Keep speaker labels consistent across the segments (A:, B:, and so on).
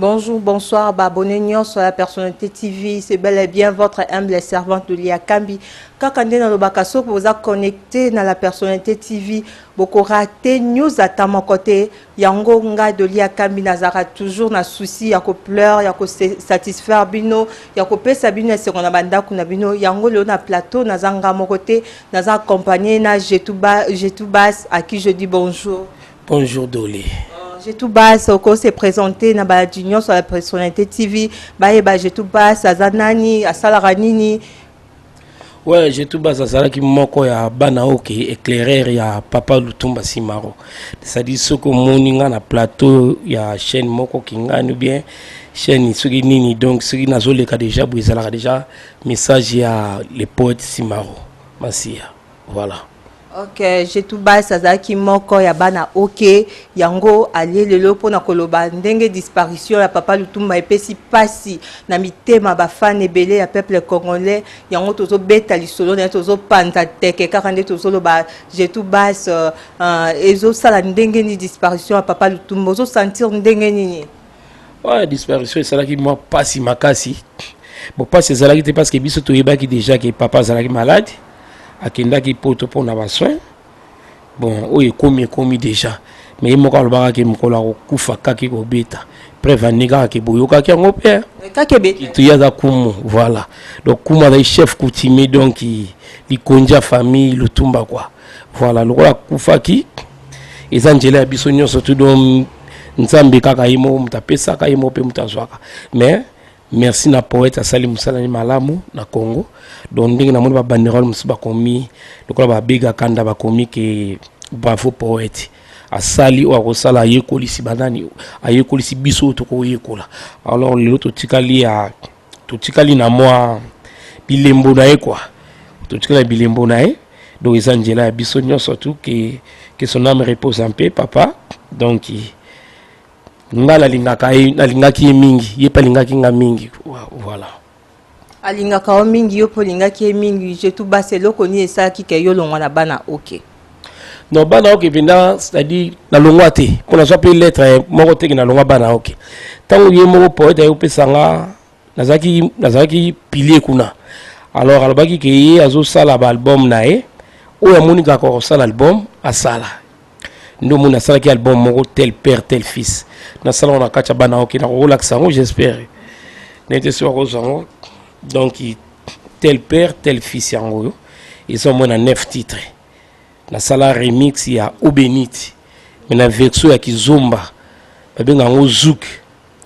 A: Bonjour, bonsoir, ba abonnés nyonso ya Personnalité TV, c'est bel et bien votre humble servante Lia Kambi. Kaka nde nalobaka soki boza connecté na la Personnalité TV, boko rater news ata moko te. Yango nga Dolia Kambi nazalaka toujours na souci ya ko pleur, ya ko satisfaire bino, ya kopesa bino esengo na bandako na bino. Yango lelo na plateau naza nga moko te, naza accompagné na Jetou Bass à qui je dis bonjour.
B: Bonjour Dolly.
A: Jetou Bass oko se présenter na baladi nyonso ya Personnalité TV, bayeba Jetou Bass aza nani, asalaka nini.
B: Ouais, Jetou Bass azalaki moko ya bana oke éclaireur ya papa Lutumba Simaro. C'est-à-dire soki omoni nga na plateau ya chaîne moko kingani ou bien chaîne soki nini, donc soki nazoleka déjà boye ezalaka déjà message ya le poète Simaro Masia. Voilà.
A: Ok, Jetou Bass azalaki moko ya bana ok, yango alie lelo mpona koloba ndenge disparition ya papa Lutumba epesi pasi na mitema bafan ebele ya peuple congolais. Yango tozobeta lisolo na ye, tozopanza teke kaka nde tozoloba. Jetou Bass, ezosala ndenge nini disparition ya papa Lutumba? Ozosentir ndenge nini?
B: Ouais, disparition esalaki mwa pasi makasi. Bon, pasi ezalaki te parce que biso toyebaki déjà ke papa azalaki malade, akendaki poto mpona basoin. Bon, oyo ekomi ekomi déjà, mais ye moko alobaka ke mokolo akokufa kaki kobeta, preuve ane kaka ke boyokaki yango mpe.
A: Kaka ebeta.
B: Kitu ye aza kumu, voilà. Donc kumu azali chef coutumier, donc likonzi ya famille Lutumba quoi. Voilà, lokola akufaki eza nzela ya biso nyonso tu. Donc Nzambe kaka ye moko moto apesaka, ye moko mpe moto azwaka. Mais merci na poète, asali mosala ni malamu na Congo. Donc ndenge namoni babanderole mosusu bakomi lokola babega kanda, bakomi ke bravo poète, asali oyo akosala, ayekolisi banani, ayekolisi biso oyo tokoyekola. Alors lelo totikali ya totikali na mwa bilembo na ye quoi, totikali na bilembo na ye. Donc eza nzela ya biso nyonso tu, que son âme repose en paix, papa. Donc nga nalingaka ye, nalingaki ye mingi, ye mpe alingaki nga mingi. Voilà.
A: Alingaka yo mingi, yo mpe olingaki ye mingi. Jetou Bass, eloko nini esalaki ke yo longwa na bana ok?
B: Non, bana oke mpenza, c'est-à-dire nalongwa te, mpo nazwa mpe lettre moko teke nalongwa bana oke. Ntango ye moko poète aye kopesa nga, nazalaki pilier kuna. Alors alobaki ke ye azosala baalbum na ye, oyo amoni kaka kosala album asala. Nde omoni asalaki album moko, Tel père tel fils. Nasala ngo na kati ya bana oke, nakokolakisa yango, j'espère nete soki akozwa yango. Donc Tel père tel fils yango oyo eza omoi na 9 titres. Nasala remix ya Obeniti, mais na version ya kizomba, babenga yango zouk,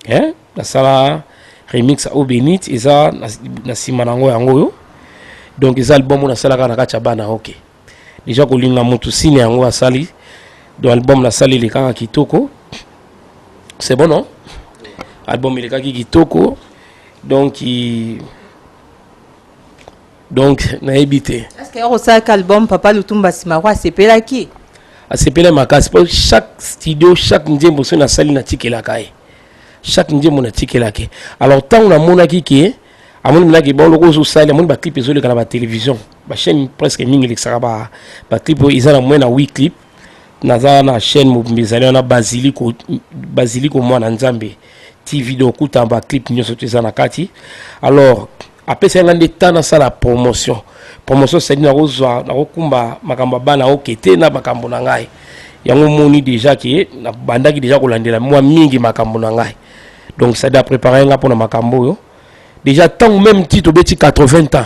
B: hein? Nasala remix ya Obeniti, eza na nsima na yango, yango oyo. Donc eza album oyo nasalaka na kati ya bana oke. Déjà kolinga motu sine yango asali. Donc album nasali elekaka kitoko, c'est bon, non? Album elekaki kitoko. Donc nayebi te.
A: Est ce que osalaki album, papa Lutumba Simaro asepelaki?
B: Asepeli makasi, po chaque studio, chaque nzembo soki nasali, natikelaka ye, chaque nzembo natikelaki. Alors ntango namonaki ke amoni minaki, bon, loko ozosali, amoni baclip ezoleka na batélévision, bachaîne presque mingi elekisaka baclip oyo eza na moyen na 8 clip. Naza na chaîne mobimba ezali wana, Basiliko, Basiliko Mwana Nzambe TV. Donc okuta baclip nyonso to eza na kati. Alors apesaki nga nde temps nasala promotion. Promotion, c'est-à-dire nakozwa, nakokumba makambo ya bana oke te na makambo na ngai. Yango moni déjà ke nabandaki déjà kolandela mwa mingi makambo na ngai. Donc c'est-à-dire apréparé nga mpona makambo oyo déjà. Ntango même ti tobeti 80 ans,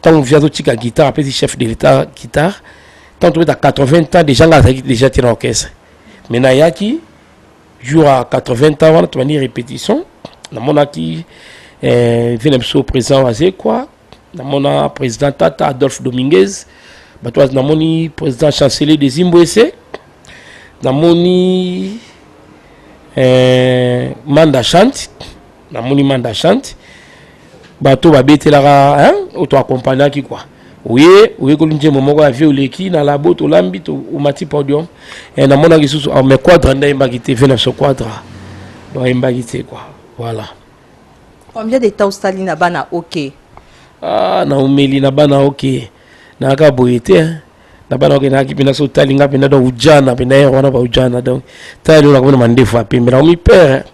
B: ntango vi azotika guitare, apesi chef de l'État guitare, ntango tobeta 80 ans déjà, nga azalaki déjà te na orchestre, mais nayaki jour à 80 ans wana, tobandi répétition. Namonaki vi na biso président Wazekwa, namona président tata Adolphe Dominguez, bato, namoni président chancelier des Imbwese, namoni Manda Chante, namoni Manda Chante, bato babetelaka oyo toaccompagnaki quoi. Oye oyekoli nzembo moko ya vie, oleki na labo, tolambi, omati podium. Namonaki susu, mais Quadra nde ayembaki te, ve na biso Quadra, donc ayembaki te quoi. Voilà.
A: Combien de temps osali na bana ok?
B: Ah, naumeli na bana ok, nayaka boye te na bana ok. Nayaki mpena so otali nga mpena, donc ujana mpena ere wana baujana. Donc tala lelo nakomona mandefu ya pembe, nakomi père.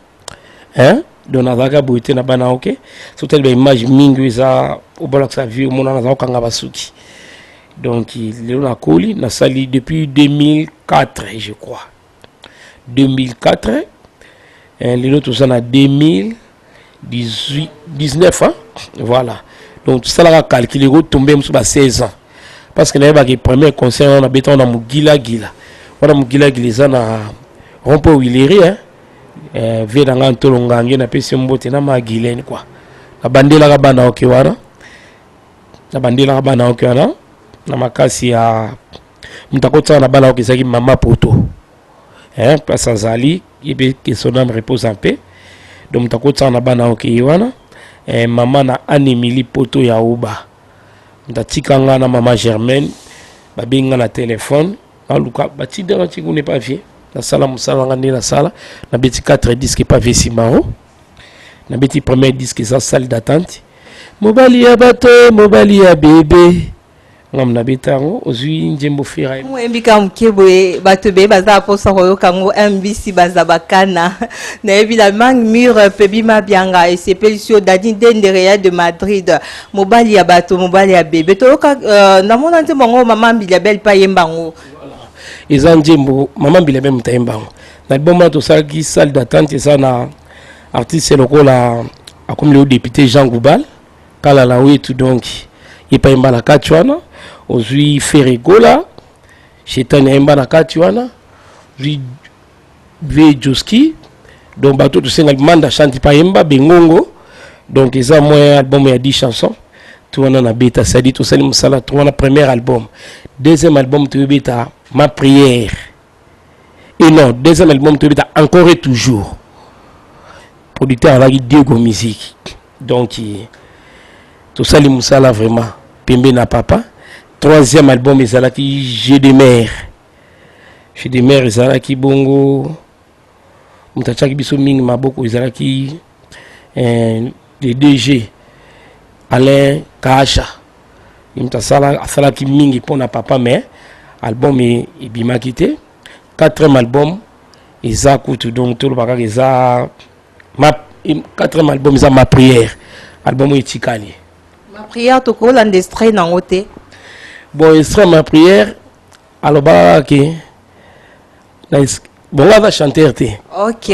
B: Hein? Donc nazalaka boye te na bana oke. Soki otali ba image mingi eza obalakisa vie omona naza kokanga basuki. Donc lelo nakoli, nasali depuis 2004 je crois. 2004 eh, lelo toza na 2018 19 hein? Voilà. Donc tosalaka calcul ekotombe mosusu ba 16 ans. Parce que nayebaki premier concert wana nabeta wana mogilagila. Wana mogilagila eza na rond-point Huilerie hein? Eh, vie na ngai ntolo ngange napesi mbote na magilene quoi. Nabandelaka bana oke wana, nabandelaka bana oke wana na makasi ya moto akotisaka na bana oke ezalaki mama poto hein, place azali ye mpe que son âme repose en paix. Donc moto akotisaka na bana oke ye wana eh, mama na Anne Emily poto ya uba moto atika nga na mama Germaine, babengi nga na telefone baluka batindaka ti kuna epa vie. Nasala mosala nanga nde nasala, nabeti 4 disque epa vie Simaro. Nabeti premier disque eza salle d'attente, mobali ya bato, mobali ya bebe, ngam nabeta yango ozwi nzembo fera.
A: Moyembi kaka moke boye, bato ebele baza na mposa koyoka yango. Mbc baza bakana nayebi la mangue mure pebi mabianga esepelisi yo Dadi Dendere ya de Madrid, mobali ya bato, mobali ya bebe. Toyoka namona nzembo yango, mama Mbilia Bel mpe ayemba yango.
B: Eza nzembo mama Mbilia Bel moto ayemba yango na album wana tosalaki salle d'attente. Eza na artiste lokola akomi lelo député Jean Goubal Kalala wetu, donc ye mpe ayemba na kati wana. Ozwi Ferregola Shetani ayemba na kati wana, ozwi V Joski, donc bato tosengaki Manda Shanti mpe ayemba Bengongo. Donc eza mwa album ya 10 chansons to wana na beta, c'est-à-dire tosali mosala to wana premier album. Deuxième album toyobeta Ma prière et non, deuxième album toyobeta Encore et toujours, producteur azalaki Diego Musique. Donc tosali mosala vraiment pembe na papa. Troisième album ezalaki Jeu de mer. Jeu de mer ezalaki bongo moto atiaki biso mingi maboko ezalaki le DG Alain Kaasha. Ye moto asalaki mingi mpona papa, mais album ebimaki te. Quatrième album eza kutu, donc toloba kaka eza ma quatrième album eza Ma prière, album oyo etikali.
A: Ma prière, tokolanda extrait nango te?
B: Bon, extrait Ma prière alobaka ke bongo aza chanteur te.
A: Ok,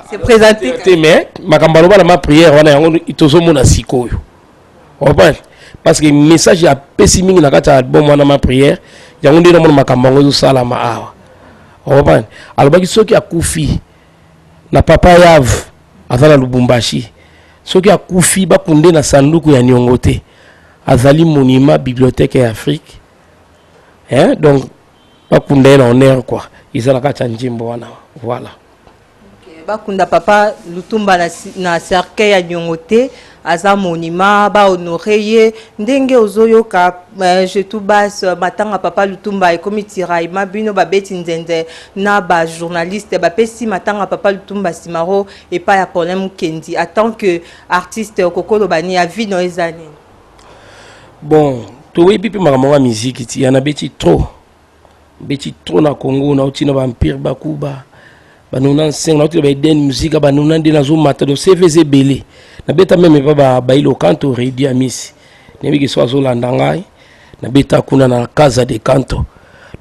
A: c'est présenté.
B: Te, mais makambo aloba na Ma prière wana, yango tozomona sikoyo, comprendre, parce que message apesi mingi na kati ya album wana Ma prière, yango nde namona makambo yango ezosalama awa, comprendre. Alobaki soki akufi na papa Yave aza na Lubumbashi, soki akufi bakunde na sanduku ya niongo te, azali monument bibliothèque ya Afrique hein? Donc bakunda ye na honneur quoi, eza na kati ya nzembo wana, voilà.
A: Bakunda papa Lutumba na cercueil ya niongo te, aza monument, bahonore ye ndenge ozoyoka. Je tout bas matanga papa Lutumba ekomi tiraillement, bino babeti nzenze na bajournaliste bapesi matanga papa Lutumba Simaro epai ya Paulin Mukendi. En tant que artiste, okokoloba nini? Avis no eza nini?
B: Bon, toyebi mpe makambo ya miziki ti ya nabeti trop, beti trop na Congo, nauti na baempire bakuba ba 95, nauti na baeden musika ba 90 nde nazomata. Donc CV eza ebele, nabeta meme epa bailo kanto Redi Amisi, nayebiki so azolanda ngai, nabeta kuna na Casa de Canto.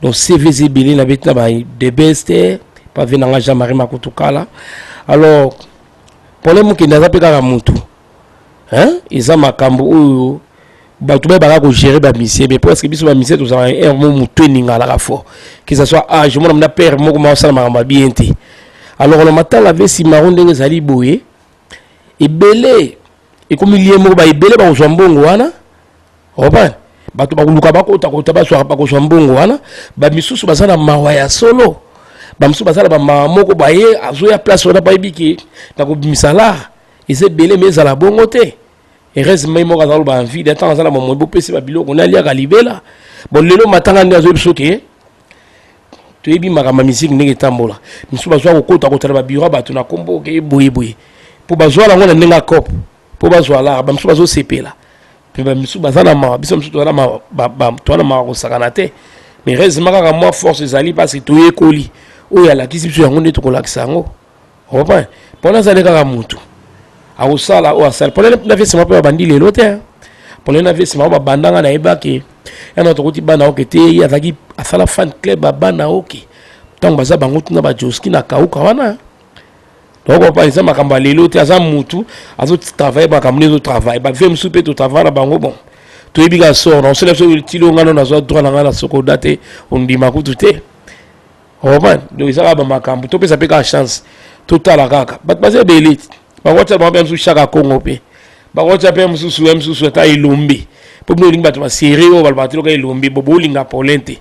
B: Donc CV eza ebele, nabeti na ba The Best pave na ngai Jean Marie Makutukala. Alors problème okende aza mpe kaka mutu hein? Eza makambo oyo bato bayebaka kogérer bamusiciens, mais presque biso bamusiciens tozalaka aire mo motu eningalaka fort, que ça soit âge omona mna père moko ma osala makambo ya bien te. Alors na matanga ve Simaro ndenge ezali boye, ebele ekomi lie moko, baebele bakozwa mbongo wana, comprendre, bato bakoluka bakotakota bazwa, bakozwa mbongo wana. Bamisusu baza na mawa ya solo, bamisusu baza na bamawa moko baye azoya place wana, bayebi ke na kobimisa lar eza ebele, me ezala bongo te. Heureusement ye moko aza loba en vie, ntango aza na bomoi, bopesi babiloko naliaka libela. Bon, lelo matanga nde azoyebi biso ke toyebi makambo ya misiki ndenge etambola. Misusu bazwa kokota kotala babiro ya bato na nkombo ke boye boye mpo bazwa yango na ndenge ya cope mpo bazwa lar. Bamisusu bazosepela mpe bamisusu baza na mawa. Biso misusu toza na mawa kosakana te, mais heureusement kaka mwa force ezali parce que toyekoli oyo alakisi biso, yango nde tokolakisa yango. Comprendre? Mpona azali kaka mutu akosala oyo asali. Mpona na vie nsima mpe babandi lelo te. Mpona na vie nsima babandanga, nayebaki yana tokoti bana oke te. Ye azalaki asala fan club ya bana oke ntango baza bango tuna bajoski na kauka wana. Donc eza makambo ya lelo te. Aza mutu azotravaille, makambo nde ezotravaille. Bavie mosusu mpe totravaille na bango. Bon, toyebi kaka sort na osala biso. Tili onga no nazwa droit na ngai na sokoda te, ondima kutu te. Comprendre? Donc eza kaka bamakambo topesa mpe kaka chance, totala kaka. Bato baza ebele, bakotia bango mpe mosusu chaka Kongo, mpe bakotia mpe mosusu ya mosusu, ata elombe, mpo bino olingi bato baserie oyo balobaka te loka elombe. Bo bolinga Paulin te,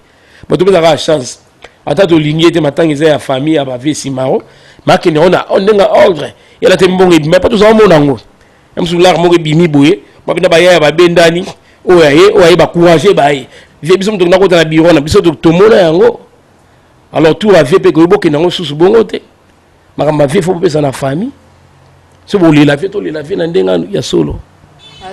B: bato topesa kaka chance. Ata tolingi ye te, matanga eza ya famille ya bavie Simaro, makende yango na ndenge ordre yala te. Mbongo ebima mpo tozala mona yango ya mosusu, lare moko ebimi boye, bapena bayaya babendani, oyo aye, oyo aye, bacourage baye vie. Biso moto nakota na bureau na biso, tomona yango. Alors tour ya vie mpe koyi bokende yango susu bongo te. Makambo ya vie faut bopesa na famille. So bolela vie, tolela vie na ndenge ya solo.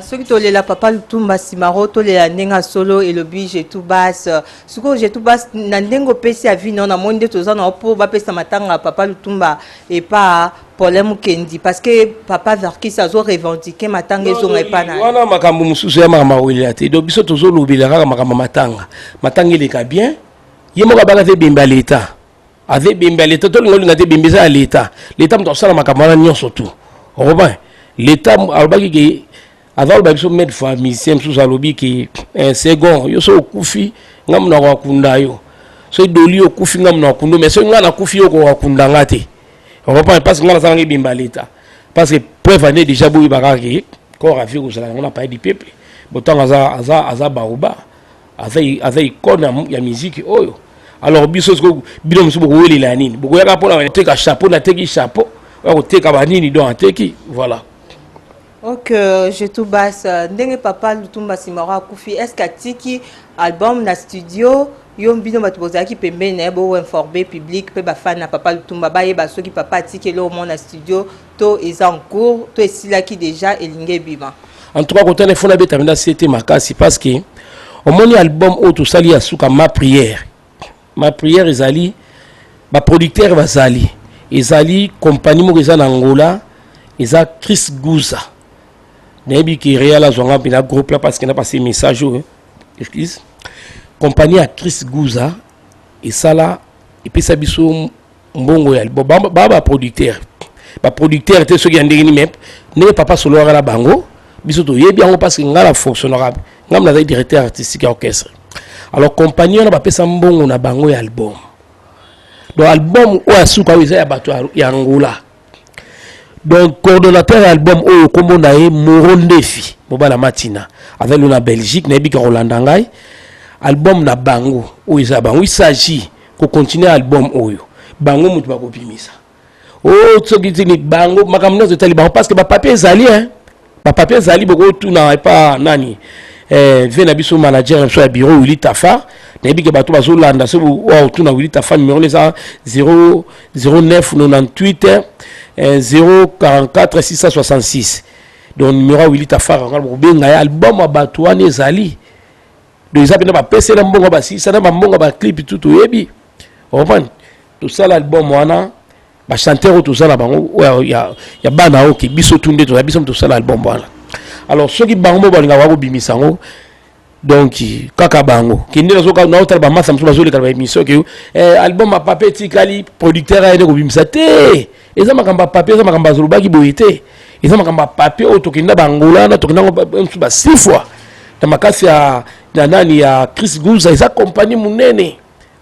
A: Soki tolela papa Lutumba Simaro, tolela ndenge ya solo. Elobi Jetu Bas. Sikoyo Jetu Bas, na ndenge opesi ya vie nao, namoni nde toza nao mpo bapesa matanga ya papa Lutumba epa Paulin Mukendi, parce que papa Verkis azo revendiquer matanga ezonga epa na
B: wana. Makambo mosusu ya makambo awelela te. Donc biso tozolobela kaka makambo matanga. Matanga eleka bien. Ye moko abaka te, ebembe ya leta, aza ebembe ya leta. Tolinga olinga te, ebembe eza ya leta. Leta moto asala makambo wana nyonso tu. Okoba leta alobaki ke aza oloba biso maître fois musicien mosusu alobi ke un second yo so okufi, nga moto akokunda yo. So edoli okufi, nga moto akunda. Mais soki nga nakufi, yo okokakunda nga te. Okomprendre? Parce que nga nazalanga ebembe ya leta. Parce que preuve ane déjà boyeba kaka ke corps avie kozala yango na Palais du Peuple. Botango aza baoba, aza icône ya musique oyo. Alors biso sikoyo, bino mosusu bokowelela ya nini? Bokoyaka mpona koteka chapeau, nateki chapeau oya koteka banini, donc ateki, voilà.
A: Ok, Jetu Bas, ndenge papa Lutumba Simaro akufi, est ce que atiki album na studio? Yo, bino bato bozalaki pembeni na ye, boinforme public mpe bafani na papa Lutumba bayeba soki papa atiki eloko moko na studio, to eza en cours, to esilaki déjà, elingi ebima.
B: En tout cas, kotala efona beta mpenza sete makasi, parce que omoni album oyo tosali ya suka, Ma Prière. Ma Prière ezali baproducteur bazali, ezali compagnie moko eza na Angola, eza Chris Guza. Nayebi ke Real azwanga mpena groupe là, parce que na passe message oyo. Excuse, compagnie ya Chris Guza esala, epesa biso mbongo ya bon, ba baproducteur te soki ya ndenge nini, mais ndenge papa solowaka na bango, biso toyebi yango, parce que ngai na fonctionnera, ngai nazali directeur artistique ya orchestre. Alors compagnie wana bapesa mbongo na bango ya album. Donc album oyo asuka oyo eza ya bato ya Angola. Donc coordonnateur ya album oyo, nkombo na ye Moro Ndefi, mobala Matina, azali na Belgique, nayebi ka kolanda ngai. Album na bango oyo eza bango, il s'agit kocontinue album oyo bango moto bakobimisa o soki tini bango makambo nyonso etali bango, parce que bapapier ezali, hein, bapapier ezali. Bokotuna epa nani, ve na biso, manager na biso ya bureau, Willi Tafa. Nayebi ke bato bazolanda. So oyo otuna Willi Tafa, numéro eza 0 09 98 044 666. Donc numéro ya Willi Tafa yango, bokobenga ye. Album ya bato wana ezali, donc eza mpena bapesela mbongo, basilisa na bambongo, baclip tu toyebi. Comprendre? Tosala album wana, bachanteur oyo toza na bango oyo ya bana oyo ke biso tu nde toza, biso tosala album wana. Alors soki bango mo balingaka bakobimisa yango, donc kaka bango kende. Naotala bamasa mosusu bazoleka na baémission ke album ya papa etikali, producteur ayende kobimisa te. Eza makambo ya papier, eza makambo azolobaki boye te. Eza makambo ya papier oyo tokenda bangola wana, tokenda yango mosusu ba six fois na makasi ya na nani ya Chris Guza. Eza compagnie monene,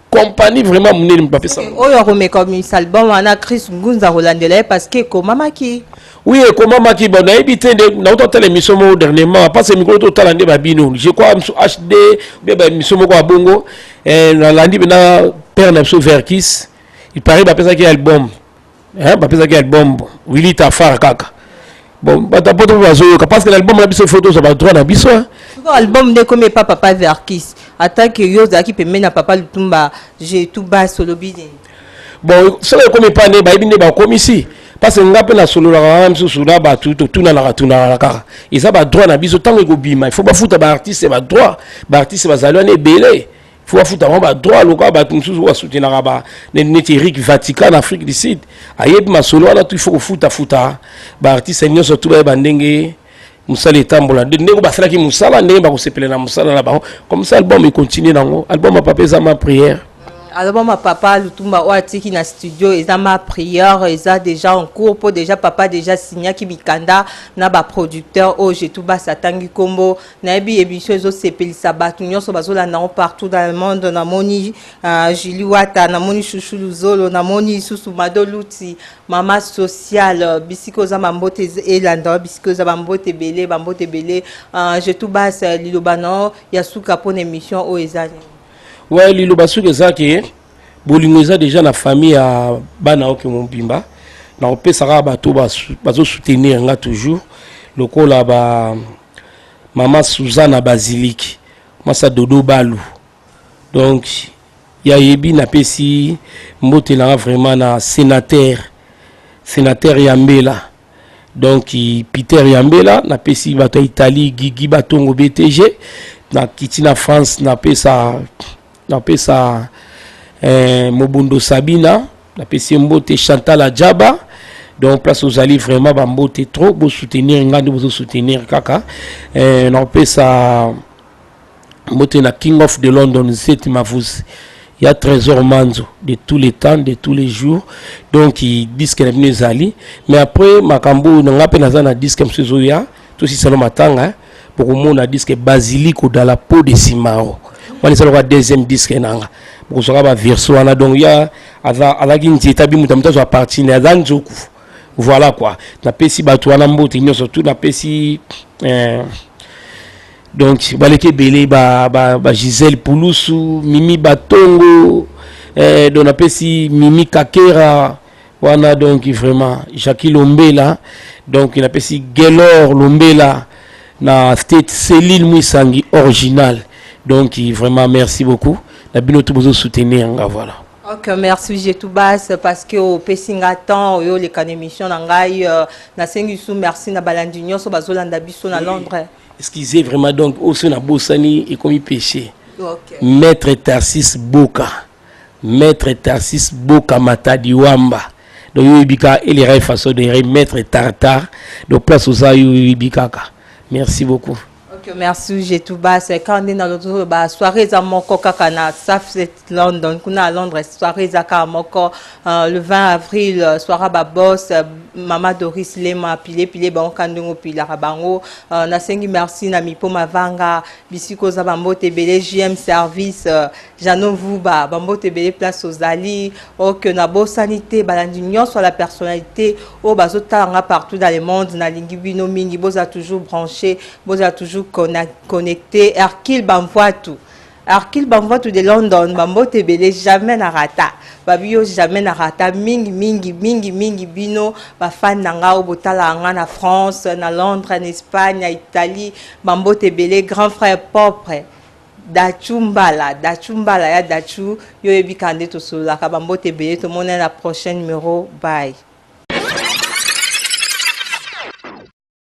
B: compagnie vraiment monene bapesa.
A: Oyo akomeka komisa album wana, Chris Ngunza akolandela ye, parce que ekomamaki.
B: Oui, ekomamaki. Bon, nayebi te nde nauta tala émission moko dernièrement, parce que mikolo totala nde babino, je crois mosu HD bien, baémission moko ya bongo. Nalandi mpena père na biso Verkis. Il paraît bapesaki album, hein, bapesaki album Willi Tafar kaka. Bon, bato poto mpe bazoyoka, parce que l'album na biso, faut tozwa badroit na biso, hein.
A: Sikoyo album nde ekomi epa papa Verkis. Atake yo ozalaki pembeni na papa Lutumba, Jetu Bas, olobi nini?
B: Bon, soki ekomi epa nde bayebi nde bakomisi, parce que nga mpe nasololaka wana misusu na bato, totunanaka tunanaka kaka. Eza badroit na biso. Ntango ekobima, il faut bafuta baartiste badroit. Baartiste bazali wana ebele. Faut bafuta bango badroit lokola bato mosusu oyo basoutenaka ba neti Eric Vatican na Afrique du Sud, ayebi masolo wana. Tu, il faut kofutafuta baartiste nyonso tu, bayeba ndenge mosala etambola, ndenge basalaki mosala, ndenge bakosepela na mosala na bango. Comme ça album econtinue nango. Album ya papa eza Ma Prière.
A: Album ya papa Lutumba oyo atiki na studio eza Ma Prière, eza déjà en cours, mpo déjà papa déjà signaki mikanda na baproducteur oyo Jetu Basi atangi nkombo. Nayebi émission ezosepelisa bato nyonso bazolanda yango partout dans le monde. Namoni Julie Wata, namoni Shushu Luzolo, namoni lisusu Mado Luti, mama sociale. Bisika oza, bambote elanda bisika oza, bambote ebele, bambote ebele. Jetu Basi, liloba na ya suka mpona émission oyo eza nini?
B: Ouais, liloba suka eza ke bolingo eza déjà na famille ya bana oke mobimba. Na kopesaka bato bazosoutenir nga toujours, lokola ba mama Suzana Basilique, mwasa Dodo Balu. Donc yayebi, napesi mbote nanga vraiment na sénateur Yambela, donc Peter Yambela. Napesi bato ya Italie, Gigi Batongo BTG. Nakiti na France, napesa Mobondo Sabina, napesi ye mbote. Chantal Adjaba, donc place ozali, vraiment bambote trop. Bosoutenir nga nde bozosoutenir kaka. Napesa mbote na King of the London, Zeti Mavuzi ya Trésor Manzo, de tous les temps, de tous les jours. Donc disque na bino ezali, mais après makambo oyo na nga mpe naza na disque mosusu ezoya. Tosisano matanga, bokomona disque Basilico dans la peau de Simaro. Wana eza lokola deuxième disque nanga, bokozwaka baversion wana. Donc ya azalaki nzete abi moto moto azwa parti na aza nzoku. Voilà quoi, napesi bato wana mbote nyonso tu. Napesi donc baleki ebele, ba Gisèle Pulusu, Mimi Batongo, donc napesi Mimi Kakera wana, donc vraiment Jacques Lombela, donc napesi Gelor Lombela na State, Céline Mwisangi original. Donc vraiment merci beaucoup na bino to bozosoutenir nga, voilà.
A: Ok, merci Jetubas, parce que opesi nga temps oyo oleka na émission na ngai. Nasengi su merci na balandi nyonso bazolanda biso na Londres.
B: Excusez vraiment, donc oso nabosani, ekomi péché. Maître Tarsis Boka, Maître Tarsis Boka Matadi Wamba, donc yo oyebi kaka elera façon de Maître Tartar. Donc place oza, yo oyebi kaka. Merci beaucoup.
A: Ok, merci Jetubas. Quand nde na ba soirée eza moko kaka na South London, kuna à Londres, soirée eza kaka moko le 20 avril, soirée baboss, mama Doris Lema, pile pile bango ka ndenge opilaka bango. Nasengi merci na Mipo Mavanga, bisika oza, bambote ebele. JM Service, Jano Vuba, bambote ebele place ozali. Ok, nabosani te balandi nyonso ya la personnalité oyo bazotala nga partout dans le monde. Nalingi bino mingi, bozala toujours branché, bozala toujours connecté. Hercule Bamvoatu, Hercule Bamvoatu de London, bambote ebele. Jamais na rata babi yo, jamais na rata. Mingi mingi mingi mingi bino bafani na nga oyo botalaka nga na France, na Londres, na Espagne, na Italie, bambote ebele. Grand frère propre Dachu Mbala, Dachu Mbala ya Dachu, yo oyebika nde tosololaka. Bambote ebele, tomoni na prochain numéro. Bye.